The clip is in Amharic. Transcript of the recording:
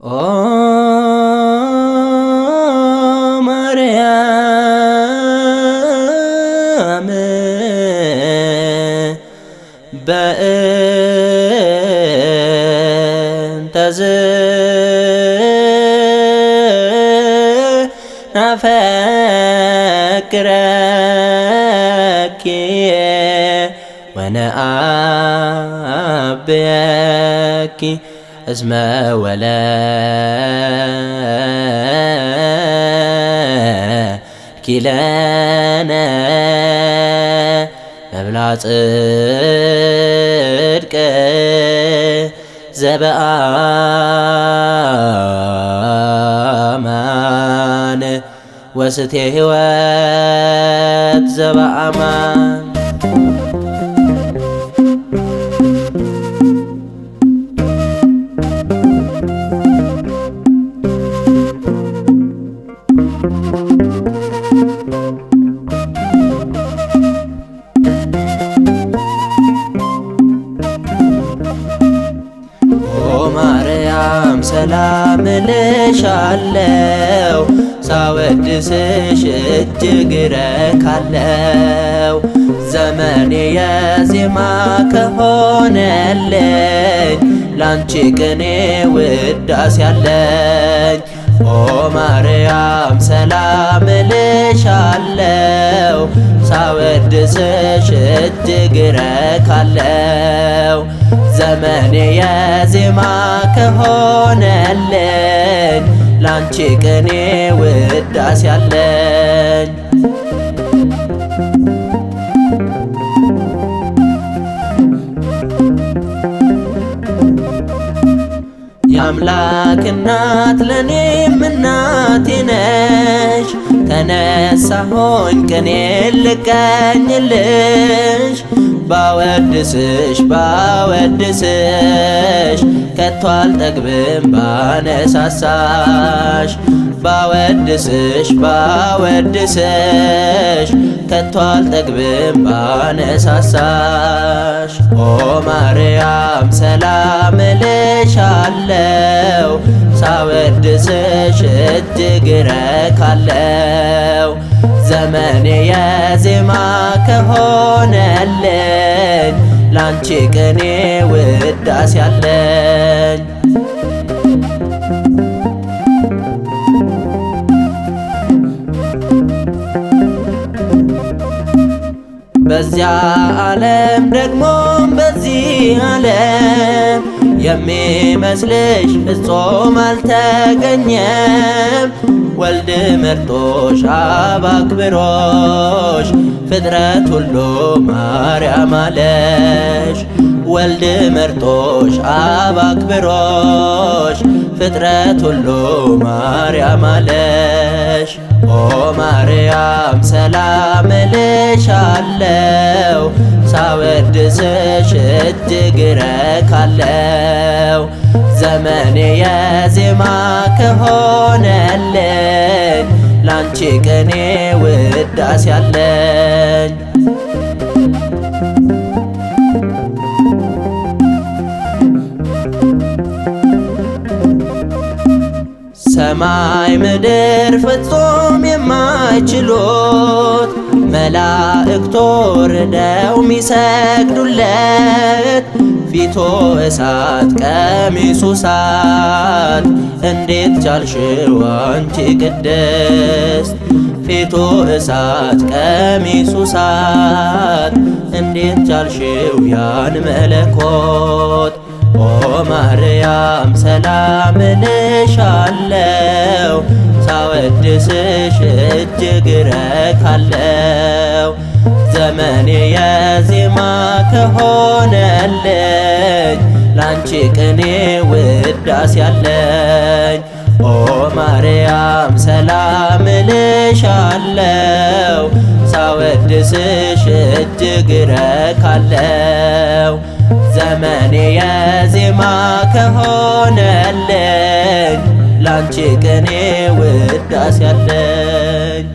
ኦ ማርያም በእንተ ዝ ናፈቅረኪ ወነአብየኪ እስመ ወለድኪ ለነ መብላ ጽድቅ ዘበአማን ወስቴ ሕይወት ዘበአማን። ኦ ማርያም ሰላም እልሻለው፣ ሳወድስሽ እጅግ ረካለው። ዘመኔ የዜማ ከሆነልኝ ላንቺ ቅኔ ውዳሴ አለኝ። ኦ ማርያም ሰላም እልሻለው፣ ሳወድስሽ እጅግ ረካለው። ዘመኔ የዜማ ከሆነልኝ ላንቺ ቅኔ ውዳሴ አለኝ። የአምላክ እናት ለእኔም እናቴ ነሽ፣ ተነሳሆኝ ቅኔ ልቀኝልሽ። ባወድስሽ ባወድስሽ ከቶ አልጠግብም ባነሳሳሽ፣ ባወድስሽ ባወድስሽ ከቶ አልጠግብም ባነሳሳሽ። ኦ ማርያም ሰላም እልሻለው፣ ሳወድስሽ እጅግ ረካለው። ዘመኔ የዜማ ከሆነልኝ ላንቺ ቅኔ ውዳሴ አለኝ። በዚያ ዓለም ደግሞም በዚህ ዓለም የሚመስልሽ ፍጹም አልተገኘም። ወልድ መርጦሽ አብ አክብሮሽ ፍጥረት ሁሉ ማርያም አለሽ። ወልድ መርጦሽ አብ አክብሮሽ ፍጥረት ሁሉ ማርያም አለሽ። ኦ ማርያም ሰላም እልሻለው፣ ሳወድስሽ እጅግ ረካለው። ዘመኔ የዜማ ከሆነልኝ ላንቺ ቅኔ ውዳሴ አለኝ። ሰማይ ምድር ፍጹም የማይችሉት መላእክት ወርደው ሚሰግዱለት፣ ፊቱ እሳት ቀሚሱ እሳት እንዴት ቻልሽው አንቺ ቅድስት? ፊቱ እሳት ቀሚሱ እሳት እንዴት ቻልሽው ያን መለኮት? ኦ ማርያም ሰላም እልሻለው፣ ሳወድስሽ እጅግ ረካለው። ዘመኔ የዜማ ከሆነልኝ ላንቺ ቅኔ ውዳሴ አለኝ። ኦ ማርያም ሰላም እልሻለው፣ ሳወድስሽ እጅግ ረካለው። ዘመኔ የዜማ ከሆነልኝ ላንቺ ቅኔ ውዳሴ አለኝ።